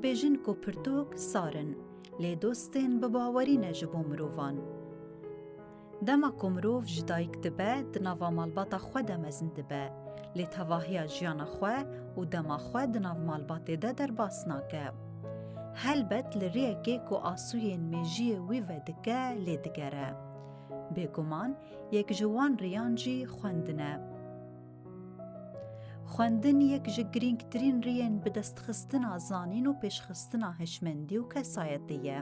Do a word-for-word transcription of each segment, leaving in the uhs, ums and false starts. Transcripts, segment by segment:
Bêjin ku pirtûk sar in, lê dostên bi bawerî ne ji bo mirovan. Dema ku mirov ji dayik dibe, di nava malbata xwe de mezin dibe, lê tevahiya jiyana xwe û dema xwe di nav malbatê de derbas nake. Helbet li riyekê ku asûyên mêjiyê wî vedike lê digere. Bêguman yek ji wan riyan jî xwendin e. Xwendin yek ji girîngtirîn riyên bidestxistina zanîn û pêşxistina hişmendî û kesayetê ye.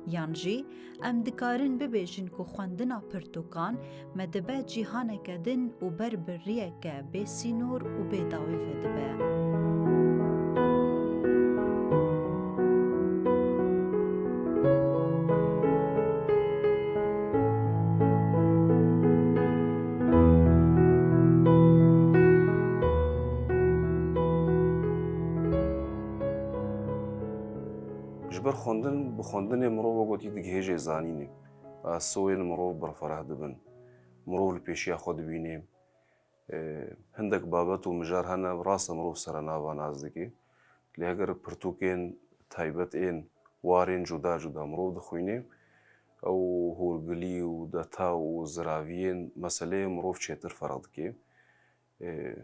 Yan jî em dikarin bibêjin ku xwendina pirtûkan me dibe cîhaneke din û ber bi riyeke bê sînor û bê dawî vedibe. Ji ber xwendin, bi xwendinê mirov wek gotî digihêje zanînê. Asûyên mirov berfereh dibin. Mirov li pêşiya xwe dibîne. E, hindek babet û mijar hene, rast e mirov serenava nas dike. Lê heger pirtûkên taybet ên warên cuda cuda mirov dixwîne, ew hûrgilî û deta û ziraviyên meseleyê mirov çêtir ferq dike. E,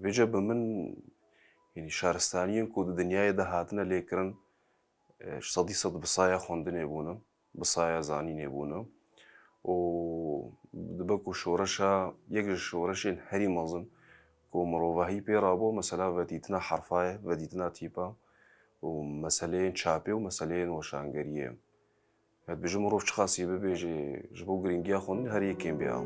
vêce bi min, yanî şaristaniyên ku di dinyayê de hatine lêkirin, e, sedî sed bi saya xwendinê bûne, bi saya zanînê bûne. Û dibe ku şoreşa, yek ji şoreşên herî mezin ku mirovahî pê rabû, mesela vedîtina herfa ye, vedîtina tîpa û meseleyên çapê û meseleyên weşangeriyê ye. Ez dibêjim mirov çiqasî bibêje ji bo girîngiya xwendinê her yekên bê ew.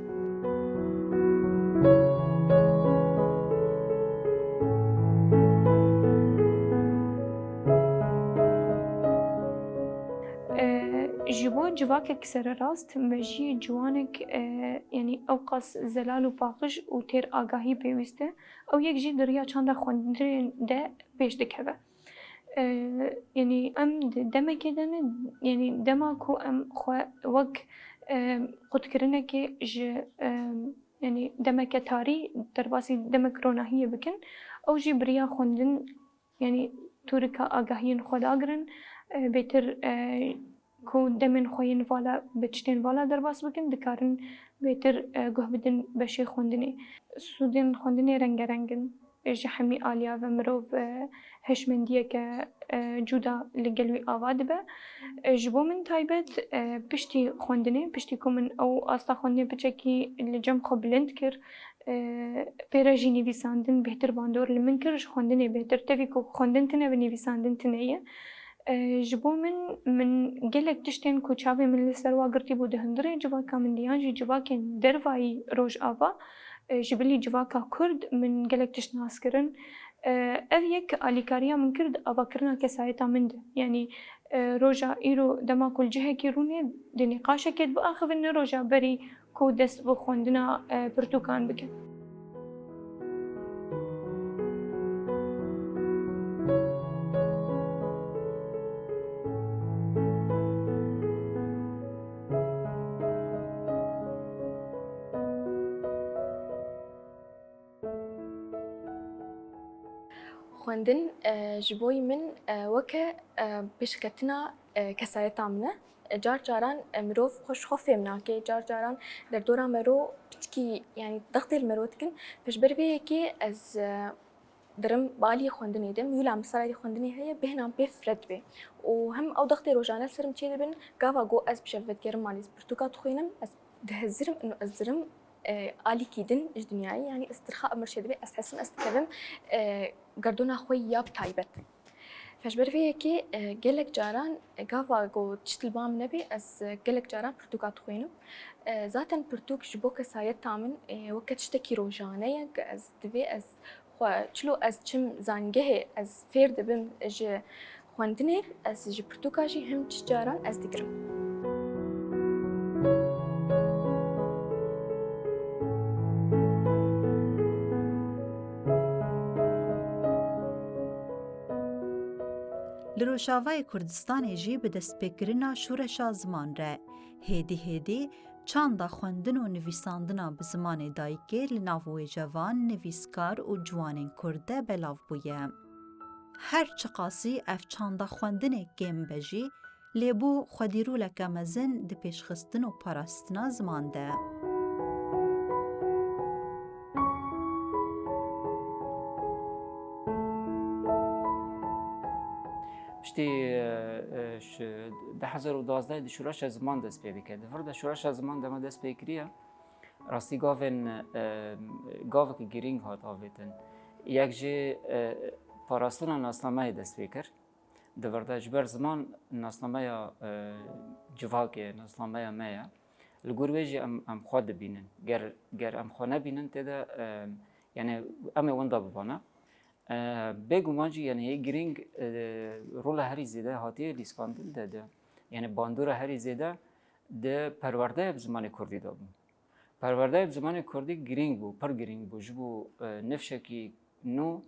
E, ji bo civakek sererast, mejiyê ciwanek, e, yanî ewqas zelal û paqij û têr agahî pêwîst e. Ew yek jî di riya çanda xwendinê de pêş dikeve. E, yanî em di demekê de ne, yanî dema ku em xwe wek, e, qutkirinek ji, e, yanî demeke tarî derbasî demek ronahiyê bikin, ew jî bi riya xwendin, yanî tûrika agahiyên xwe dagirin, e, bêtir, e, ku demên xwe yên vala bi tiştên vala derbas bikin, dikarin bêtir, e, guh bidin beşê xwendinê. Sûdên xwendinê rengereng in. Ji hemî aliya ve mirov, e, hişmendiyeke, e, cuda li gel wî ava dibe. E, ji bo min taybet, e, piştî xwendinê, piştî ku min ew asta xwendinê piçekî li cem xwe bilind kir, e, pê re jî nivîsandin bêhtir bandor li min kir, ji xwendinê bêhtir. Tevî ku xwendin tine bi nivîsandin tine ye. E, ji bo min, min gelek tiştên ku çavê min li ser wa girtî bû di hundirê civaka min de yan jî civakên dervayî Rojava, e, ji bilî civaka Kurd min gelek tişt nas kirin. E, ev yek alîkariya min kir di avakirina kesayeta min de. Yanî, e, roja îro dema ku li cihekî rûnê di nîqaşekê dibiaxivin, ne roja berî ku dest bi xwendina, e, pirtûkan bikin. Xwendin, e, ji bo min, e, weke, e, pêşketina, e, kesayeta min e. Car caran, e, mirov xwe ji xwe fêm nake, car caran derdora mero piçkî, yanî dextê li mero dikin. Pêşber vê yekê ez, e, dirim balî xwendinê de, mîla min serayî xwendinê heye, bêhnan pê fret be. Û hem ew dextê rojane li ser min çêdibin, gava ku ez bi şev vedigerim malê, ez pirtûka dixwînim, ez dihezirim û ez dirim, e, alîkî din ji dinyayê, yanî ez tirxa emir çêdibe, ez hesim, ez dikevim, e, gerdona xwe ya bi taybet. Ji ber vê yekê, e, gelek caran, e, gava ku tişt li ba min nebe, ez, e, gelek caran pirtûka dixwînim. E, zaten pirtûk ji bo kesayeta min, e, weke tiştekî rojane ye, ku ez divê ez xwe çilo ez çim zangehê, ez fêr dibim ji xwendinê, ez ji pirtûka jî hin çi caran ez digirim. Li Rojavayê Kurdistanê jî bi destpêkirina şoreşa ziman re, hêdî hêdî çanda xwendin û nivîsandina bi zimanê dayikê li nav wêcevan, nivîskar û ciwanên Kurd de belav bûye. Her çiqasî ev çanda xwendinê kêm be jî, lê bû xwedîroleke mezin di pêşxistin û parastina ziman de. Piştî, e, e, ş-, du hezar û duwazdeh de şoreşa ziman dest pê dike. Di vir de şoreşa ziman dema dest pê kiriye, rastî gavên, e, gavek girîng hat avêtin. Yek jî, e, parastina nasnameyê dest pê kir. Di vir de ji ber ziman nasnameya, e, civakê, nasnameya me ye. Li gor wê jî em, em xwe dibînin. Ger, ger em xwe nebînin tê de, e, yani em ê wenda bibana. E, bêguman jî, yani, yê girîng, e, rola herî zêde hatiye lîskandin de, de, yani, bandora herî zêde di perwerdeya bi zimanê kurdî de bû. Perwerdeya bi zimanê kurdî girîng bû, pir girîng bû. Ji bo, e, nifşekî nû,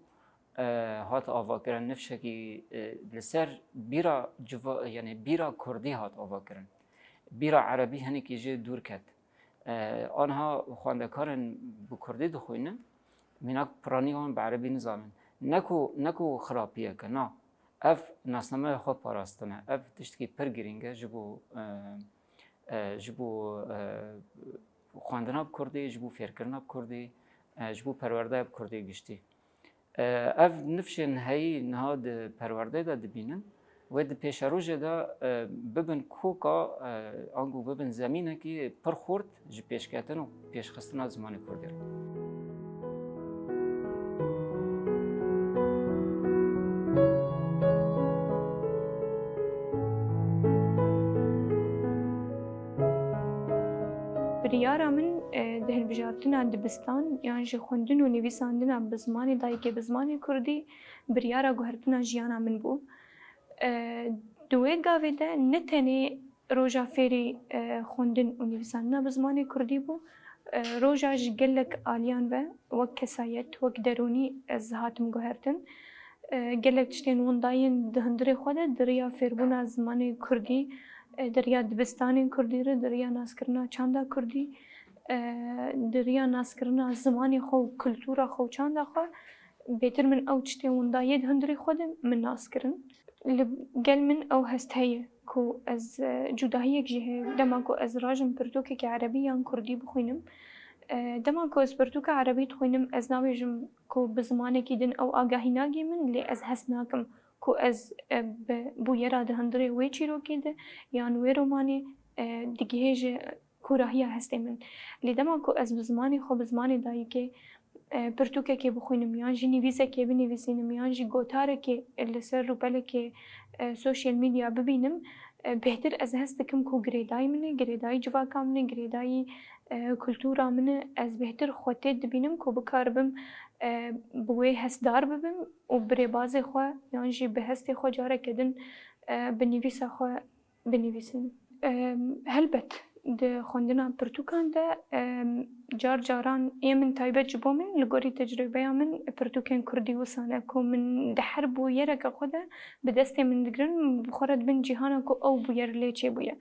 e, hat avakirin, nifşekî, e, li ser bîra civa-, yani, bîra kurdî hat avakirin. Bîra erebî hinekî jê dûr ket. E, anha xwendekarên bi kurdî dixwînin, mînak piranî wan bi erebî nizanin. Ne ku, ne ku xirapiyek e, na. Ev nasnameya xwe parastin e. Ev tiştekî pir girîng e ji bo, e, e, ji bo, e, xwendina bi kurdî, ji bo fêrkirina bi kurdî, e, ji bo perwerdeya bi kurdî giştî. E, ev nifşên heyî niha di perwerdeyê de dibînin, wê di pêşerojê de, e, bibin koka, e, ango bibin zemînekî pir xurt ji pêşketin û pêşxistina zimanê kurdî re. Biryara min, e, di hilbijartina dibistan yan jî xwendin û nivîsandina bi zimanê dayikê, bi zimanê kurdî, biryara guhertina jiyana min bû. E, di wê gavê de ne tenê roja fêrî, e, xwendin û nivîsandina bi zimanê kurdî bû, e, roja ji gelek aliyan ve wek kesayet, wek derûnî ez hatim guhertin. E, gelek tiştên winda yên di hundirê xwe de di riya fêrbûna zimanê kurdî, e, di riya dibistanên kurdî re, di riya naskirina çanda kurdî, e, di riya naskirina zimanê xwe û kultura xwe û çanda xwe, bêtir min ew tiştên winda yê di hundirê xwe de min nas kirin. Li gel min ew hest heye ku ez, e, cudahiyek jî heye, dema ku ez rajim pirtûkekî erebî yan kurdî bixwînim. E, dema ku ez pirtûka erebî dixwînim, ez nabêjim ku bi zimanekî din ew agahî nagê min, lê ez hest nakim ku ez, e, bi bûyera di hundirê wê çîrokê de yan wê romanê, e, digihêje kûrahiya hestê min. Lê dema ku ez bi zimanê xwe, bi zimanê dayikê, e, pirtûkekê bixwînim yan jî nivîsekê binivîsînim yan jî gotarekê li ser rûpelekê, e, social media bibînim, e, bêhtir ez hest dikim ku girêdayî min e, girêdayî civaka min e, girêdayî, e, kultura min e. Ez bêhtir xwe tê dibînim ku bikaribim, e, bi wê hestdar bibim û bi rêbazê xwe yan jî bi hestê xwe careke din, e, bi nivîsa xwe binivîsin. Em, helbet, di xwendina pirtûkan de, em, car caran ê min taybet ji bo min, li gorî tecrûbeya min, pirtûkên kurdî wisa ne ku min di her bûyereke xwe de bi destê min digirin, bi xwe re dibin cîhana ku ew bûyer lê çêbûye.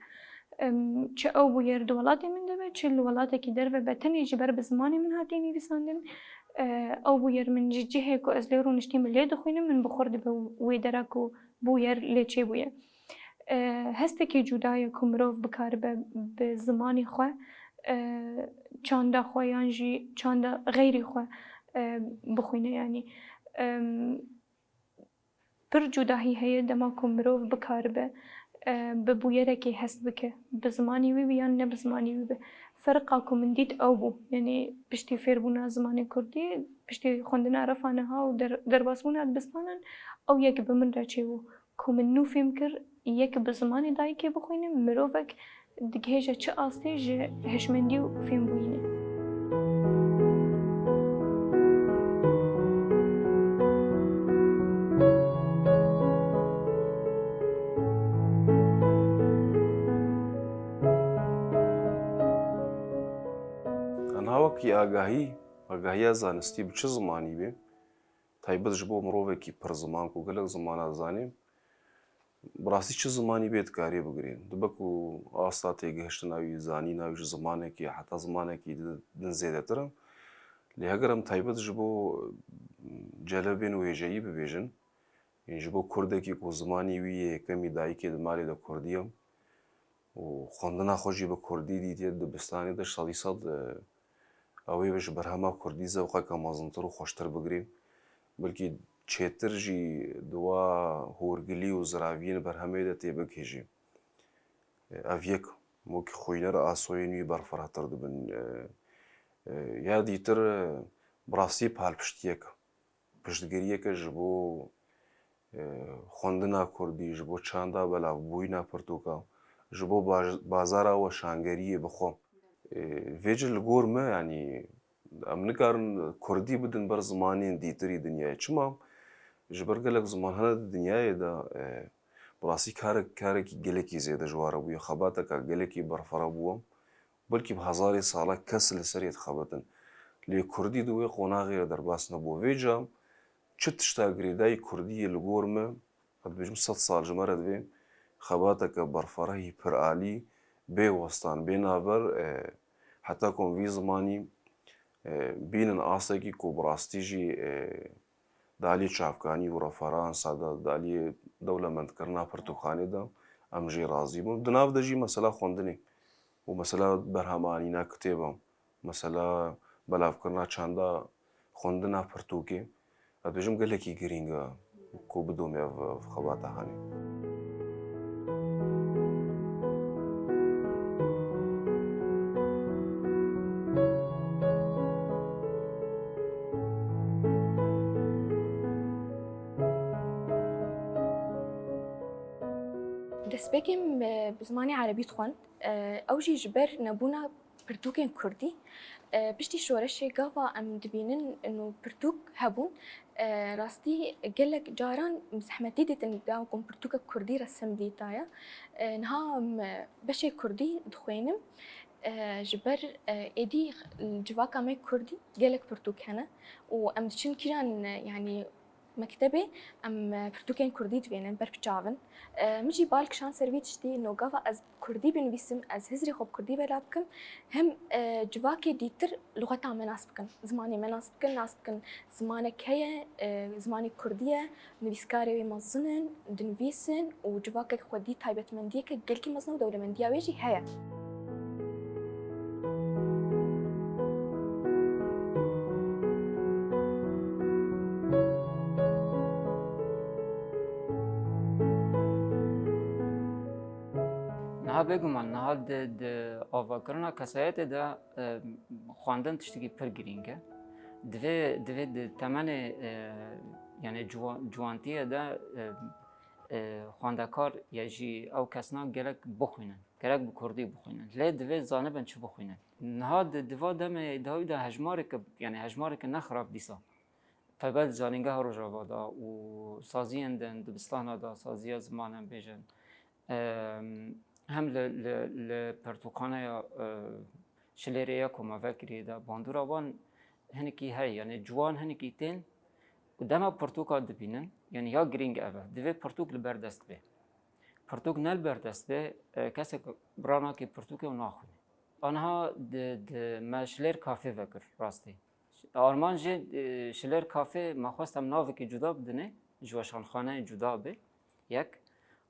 Em, çi ew bûyer di welatê min de be, çi li welatekî derve be, tenê ji ber bi zimanê min hatiye nivîsandin. E, ew bûyer min ji cihê ku ez lê rûniştî min lê dixwînim, min bi xwe re dibe wê dera ku bûyer lê çêbûye. E, hestekî cuda ye ku mirov bikaribe bi zimanê xwe, e, çanda xwe yan jî çanda xeyrî xwe, e, bixwîne. Yanî, em, pir cudahî heye dema ku mirov bikaribe, e, bi bûyerekê hest bike, bi zimanî wî be yan ne bi zimanî wî be. Ferqa ku min dît ew bû. Yanî piştî fêrbûna zimanê kurdî, piştî xwendina refa niha û der-, derbasbûna dibistanan, ew yek bi min re çêbû. Ku min nû fêm kir, yek bi zimanê dayikê bixwînim, mirovek digihêje çi astê ji hişmendî û fêmbûyînê. Niha wekî agahî, agahiya zanistî bi çi zimanî bê? Taybet ji bo mirovekî pir ziman ku gelek ziman dizane, bi rastî çi zimanî bê dikarê bigirê. Dibe ku asta têgihiştina wî, zanîna wî ji zimanekî heta zimanekî di-, din zêdetir e. Lê heger em taybet ji bo celebên wêjeyî bibêjin, Ên ji bo kurdekî ku zimanî wî yê yekemî dayikê di malê de kurdî ye û xwendina xwe jî bi kurdî dîtiye di dibistanê de, sedî sed, e, ew ê ji berhema kurdî zewqeke mezintir û xweştir bigirê. Belkî çêtir jî di wa hûrgilî û ziraviyên berhemê de tê bigihêjê. E, ev yek, wekî xwîner asoyên wî berfirehtir dibin. E, e, ya dîtir, e, bi rastî palpiştiyek, piştgiriyeke ji bo, e, xwendina kurdî, ji bo çanda belavbûyîna pirtûka, ji bo baj-, bazara weşangeriyê bi xwe. E, vê cih li gor me, yanî em nikarin kurdî bidin ber zimanên dîtirî dinyayê. Çima? Ji ber gelek ziman hene di dinyayê de, e, bi rastî karek, karekî gelekî zêde ji wa re bûye. Xebateke gelekî berfireh bûye. Belkî bi hezarê sala kes li ser yê dixebitin. Lê kurdî di wê qonaxê de derbas nebû. Vêca çi tişta girêdayî kurdî ye li gor me, ez dibêjim sed sal ji me re divê xebateke berfirehî piralî, bê westan, bê navber, e, heta ku em vî zimanî, e, bînin astekî ku bi rastî jî, e, di alî çavkanî û referansa de, di alî dewlemendkirina pirtûkxanê de em jê razî bûn. Di nav de jî mesela xwendinê û mesela berhemanîna kitêban, mesela belavkirina çanda xwendina pirtûkê, ez dibêjim gelekî girîng e ku bidomê ev, ev xebata hanê. Destpêkê min bi, bi zimanê erebî dixwend. E, ew jî ji ber nebûna pirtûkên kurdî. E, piştî şoreşê gava em dibînin û pirtûk hebûn. E, rastî gelek caran zehmetî dîtin gava ku em pirtûkek kurdî resim dîtaya. E, niha em beşê kurdî dixwînim. E, ji ber, e, êdî civaka me kurdî gelek pirtûk hene û em diçin kîjan, e, yanî mektebê em, e, pirtûkên kurdî dibînin, ber bi çav in. E, min jî bal kişand ser vî tiştî, no gava ez kurdî binivîsim, ez hizrê xwe bi kurdî belav bikim, hem, e, civakê dîtir luxeta me nas bikin, zimanê me nas bikin, nas bikin zimanek heye, e, zimanê kurdî ye, nivîskarê wê mezin in, dinivîsin û civakek xwedî taybetmendiyeke gelkî mezin e û dewlemendiya wê jî heye. Niha bêguman, niha di, di avakirina kesayetê de, e, xwendin tiştekî pir girîng e. Divê, divê di temenê, e, yanî ciwa-, ciwantiyê de, e, e, xwendekar ya jî ew kesna gerek bixwînin, gerek bi kurdî bixwînin. Lê divê zanibin çi bixwînin. Niha di, di va demê dawî de hejmareke, yanî hejmareke ne xirab dîsa taybe di Zanîngeha Rojava de û saziyên din, dibistana de, saziya ziman em bêjin, em, hem li, li, li pirtûkxaneya, e, Şilêrê ya ku me vekirî de bandora wan hinekî heye, yanî ciwan hinekî tên û dema pirtûka dibînin, yanî ya girîng ev e, divê pirtûk li ber dest bê. Pirtûk ne li ber dest bê, e, kesek ranakê pirtûkê û naxwîne. Aniha di, di me Şilêr Kafê vekir rastî. Armanc jê, e, Şilêr Kafê me xwest em navekî cuda bidinê, ji weşanxaneyê cuda bê, yek.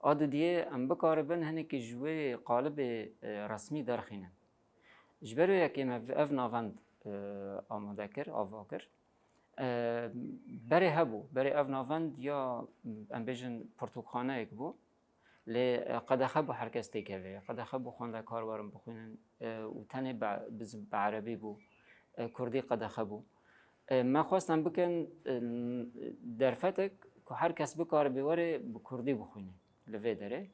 A dudiyê em bikaribin hinekî ji wê qalibê, e, resmî derxînin. Ji ber wê yekê me ev navend, e, amade kir, ava kir. E, berê hebû, berê ev navend ya, em bêjin pirtûkxaneyek bû. Lê, e, qedexe bû her kes têkeve. Qedexe bû xwendekar werin bixwînin, e, û tenê be-, bi z-, bi erebî bû, e, kurdî qedexe bû. E, me xwest em bikin, e, derfetek ku her kes bikaribe were bi kurdî bixwîne li vê derê.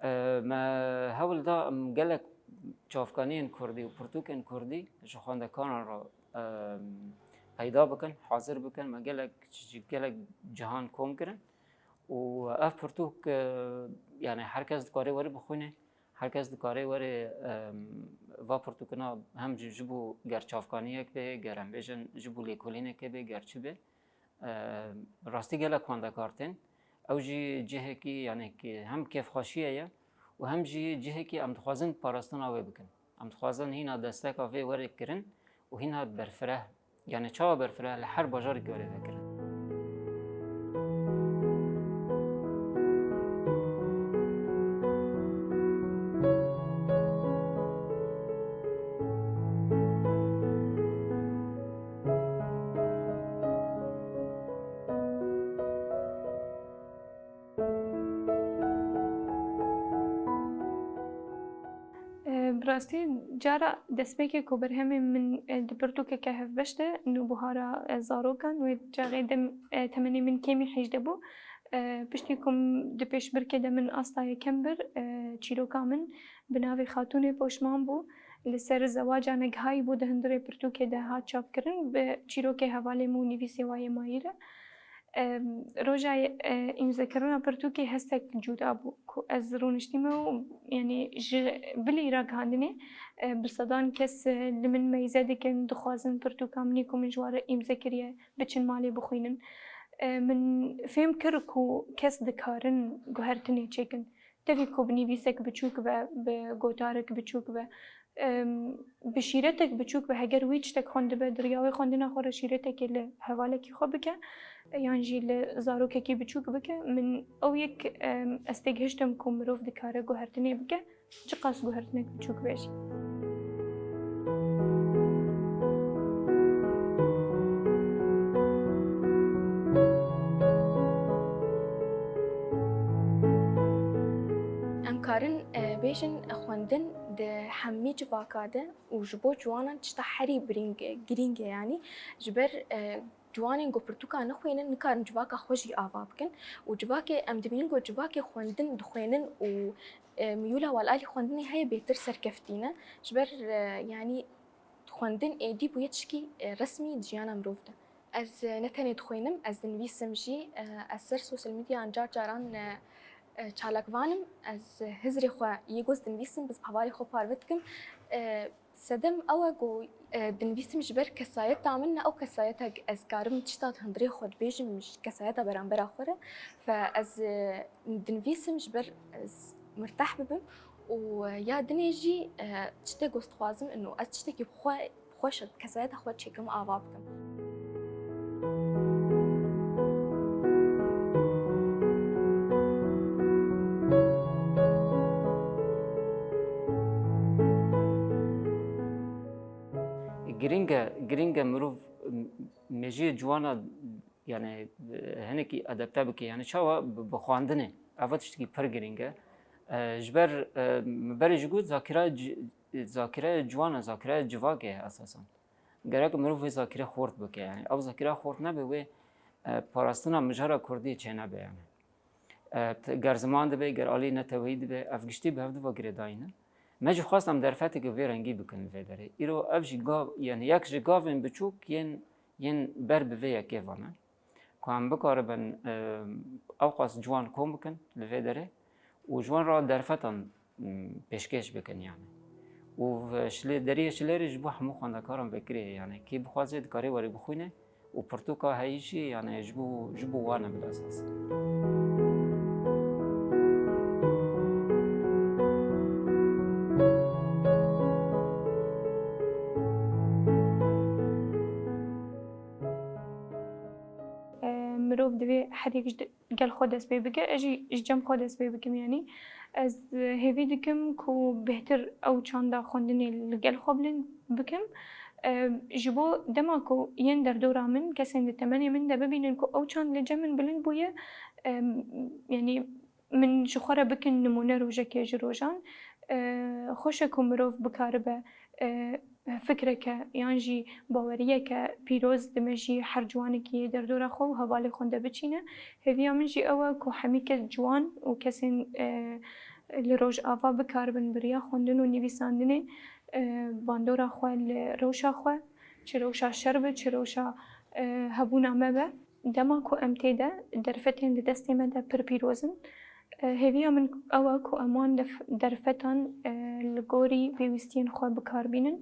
E, me hewl da em gelek çavkaniyên kurdî û pirtûkên kurdî ji xwendekaran re, e, peyda bikin, hazir bikin. Me gelek, ji gelek cihan kom kirin. Û ev pirtûk, e, yanî her kes dikare were bixwîne, her kes dikare were, e, va pirtûkina hem jî ji bo ger çavkaniyek be, ger em bêjin ji bo lêkolîneke be, ger çi be. E, rastî gelek xwendekar tên. Ew jî cihekî, yanî ki hem kêfxweşiyê ye û hem jî cihekî em dixwazin parastina wê bikin. Em dixwazin hîna desteka vê were kirin û hîna berfireh, yanî çawa berfireh li her bajarekî were vekirin. Rastî cara destpêkê ku berhemê min, e, di pirtûkeke hevbeş de, Nûbihara, e, zarokan, wê çaxê dem, e, temenê min kêmî hejdeh bû. E, piştî ku m-, di pêşbirkê de min asta yekem bir, e, çîroka min bi navê Xatûnê Poşman bû. Li ser zewaca negihayî bû, di hundirê pirtûkê de hat çapkirin, bi çîrokê hevalê min û nivîsê wa yê mayî re. Em, roja, e, îmzekirina pirtûkê hestek cuda bû ku ez rûniştîme û, yanî, ji bilî ragihandinê, e, bi sedan kes, e, li min meyze dikin, dixwazin pirtûka min ê ku min ji wan re îmze kiriye, biçin malê bixwînin. E, min fêm kir ku kes dikarin guhertinê çêkin. Tevî ku bi nivîsek biçûk be, bi gotarek biçûk be, em, bi şîretek biçûk be, heger wî tiştek xwendibe, di riya wê xwendina xwe re şîretekê li hevalekî xwe bike, yan jî li zarokekî biçûk bike, min ew yek, em, ez têgihiştim ku mirov dikare guhertinê bike, çiqas guhertinek biçûk be jî. Em karin, e, bêjin xwendin di hemî civaka de û ji bo ciwanan tişta herî birîng e, girîng e yanî. Ji ber, e, ciwanên ku pirtûka nixwînin, nikarin civaka xwe jî ava bikin û civakê, em dibînin ku civakê xwendin dixwînin û, e, miyûla wan alî xwendinê heye, bêtir serkeftî ne. Ji ber, e, yanî xwendin êdî bûye tişkî, e, resmî di jiyana mirov de. Ez, e, ne tenê dixwînim, ez dinivîsim jî. E, ez ser sosyal medyayan car caran, e, e, çalakvan im. Ez, e, hizrê xwe yê ku ez dinivîsim, bi hevalê xwe parve dikim. E, sedem ew e ku, e, dinivîsim ji ber kesayeta min, ne ew kesayeta ku ez karim tişta di hundirê xwe dibêjim, ji kesayeta berambera xwe re. Fe ez, e, dinivîsim ji ber ez mirteh bibim û, e, ya dinê jî, e, tiştê ku ez dixwazim ino, ez tiştekî xwe xweş e, kesayeta xwe çêkim, ava bikim. Girîng e, girîng e mirov m-, mejiyê ciwana, yani, e, hinekî adapte bike. Yani çawa bi, bi xwendinê. Eva tiştekî pir girîng e. E, ji ber, e, min berê jî got zakira ci-, zakireyê ciwan e, zakireyê civakê ye esasen. Gerek mirov vê zakirê xort bike, yani ew zakire xort nebe, wê, e, parastina mijara kurdî çênebe, yani. E, t-, ger ziman dibe, ger alî neteweyî dibe, ev giştî bi hev diva girêdayî ne. Me jî xwest em derfetekê vê rengî bikin li vê derê. Îro ev jî gav, yani yek ji gavên biçûk yên, yên ber bi vê yekê ve ne. Ku em bikaribin, e, ewqas ciwan kom bikin li vê derê û ji wan re derfetan, m, pêşkêş bikin yani. Û ve şilê, deriyê şilêrê ji bo hemû xwendekaran vekirî ye yani. Kê bixwaze dikarê were bixwîne û pirtûka heyî jî yani ji bo, ji bo wan e bil esas. E, mirov divê her yek ji de-, gel xwe dest pê bike, ez jî ji cem xwe dest pê bikim, yanî ez, e, hêvî dikim ku bêhtir ew çanda xwendinê li gel xwe bilind bikim. E, ji bo dema ku yên derdora min, kesên di temenê min de bibînin ku ew çand li cem min bilind bûye, e, yanî min ji xwe re bikin nimûne rojekê ji rojan. E, xweş e ku mirov bikaribe, e, fikreke yan jî baweriyeke pîroz di mejî her ciwanekî yê derdora xwe û hevalê xwe de biçîne. Hêviya min jî ew e ku hemî kes ciwan û kesên, e, li Rojava bikaribin bi riya xwendin û nivîsandinê, e, bandora xwe li rewşa xwe, çi rewşa şer be, çi rewşa, e, hebûna me be. Dema ku em tê de derfetên di destê me de pir pîroz in, e, hêviya min ew e ku em wan def-, derfetan, e, li gorî pêwîstiyên xwe bi kar bînin.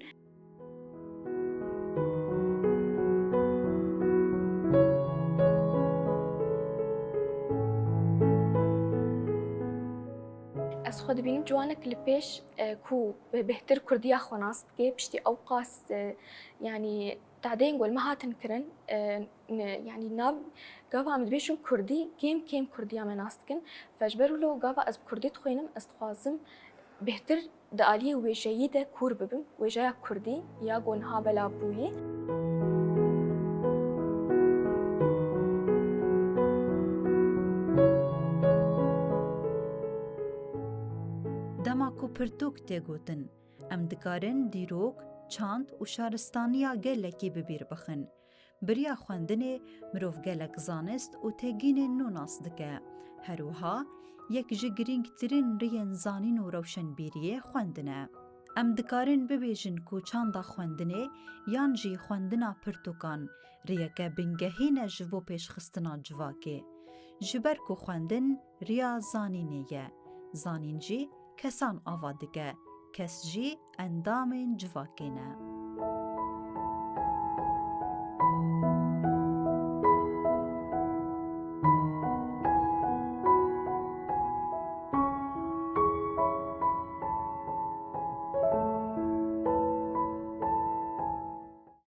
Ez xwe dibînim ciwanek li pêş, e, ku bêhtir kurdiya xwe nas bike, piştî ewqas, e, yanî, tadeyên ku li me hatin kirin, e, ne, yanî nav, gava em dibêjin kurdî, kêm kêm kurdiya me nas dikin. Fe ji ber wilo gava ez bi kurdî dixwînim, ez dixwazim bêhtir di aliyê wêjeyî de kûr bibim, wêjeya kurdî ya ku niha belav bûyî. Dema ku pirtûk tê gotin, Em dikarin dîrok, çand û şaristaniya gelekî bi bîr bixin. Bi riya xwendinê mirov gelek zanist û têgînên nû nas dike. Her wiha yek ji girîngtirîn riyên zanîn û rewşenbîriyê xwendin e. Em dikarin bibêjin ku çanda xwendinê yan jî xwendina pirtûkan riyeke bingehîn e ji bo pêşxistina civakê. Ji ber ku xwendin riya zanînê ye, zanîn jî kesan ava dike, kes jî endamên civakê ne.